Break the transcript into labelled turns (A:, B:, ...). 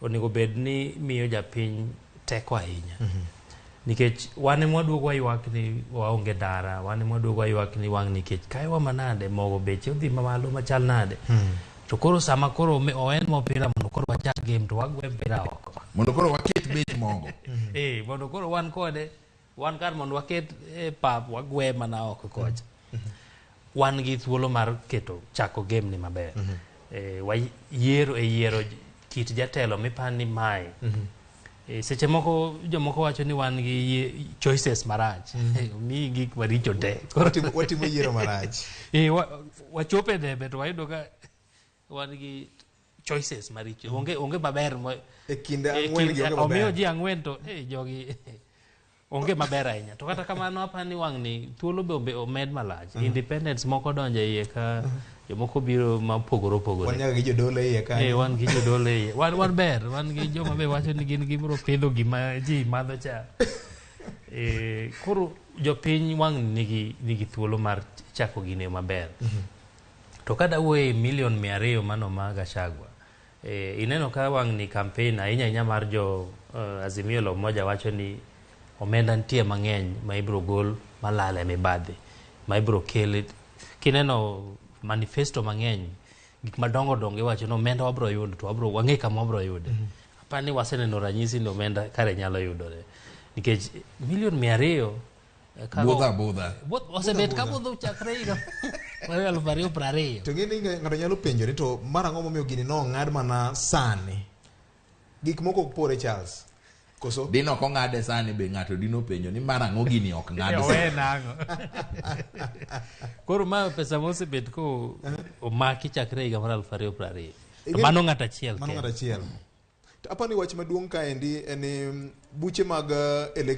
A: Onego bed ni miyo japiny teko ahinya. Nikech wan ema waduogo waywak ni waonge ndara, wan ema waduogo waywak ni wang' nikech kaewa manade, mogo beche odhi malo machal nade. To koro sama koro owenwa mpira mondo koro wachak game to wagwe mpira oko.
B: Mondo koro waket bech mogo.
A: Eh, mondo koro wan kode, wan kar mondo waket e pap wagwe mana oko kocha. Wan gi thuolo mar keto chako game ni maber. Eh, wayiero e yiero kit jatelo mipani mae. Eh, seche moko jomoko wacho ni wan gi choices marach. Omiyi gik maricho te.
C: Watimo yiero marach.
A: Eh, wachopo e debe to wayudo ka wan gi choices maricho. Onge maber
C: E kind ang'wen gi onge maber.
A: Omiyo ji ang'wen to eh, jogi onge maber ahinya. To kata kamano apani wang' ni thuolo be omed malach. Independence moko donjo e iye ka jomoko biro ma opogore opogore.
C: Wan nyaka gi jodolo e iye kanyo.
A: Eh, wan gi jodolo e iye. Wan ber, wan gi joma be wacho ni gin gibiro pidho gima ji madho cha. Eh, koro jopiny wang' nigi thuolo mar chako gine maber. To ka dawuoye milion 200 mano ma Gachagua, eh, ineno ka wang' ni campaign ahinya ahinya mar jo Azimio la Umoja wacho ni omenda nitie mang'eny ma ibiro gol malal e mibadhi ma ibiro kel. Kineno manifesto mang'eny, gik madongo dongo iwacho ni omenda wabiro yudo to wabiro wang'e kama wabiro yude. Apani waseneno ranyisi ni omenda kare nyalo yudore nikech milion 200
B: Budho abudha.
A: Osebet ka budho chakre higa mar 2020.
C: To ng'e ni ng'ato nyalo penjore to mar ang'o momiyo gini nong'ad mana sani? Gik moko ok pore Charles. Koso?
B: Dino ok ong'ade sani be ng'ato dino penjo ni mar ang'o gini ok ng'ad
A: sani. Nang'o? Koro ma pesa mosebet ko omaki chakre higa mar 2020. To mano ng'ato achiel.
C: Mano ng'ato achiel. To apani wach maduong' kaendi en ni buche mag election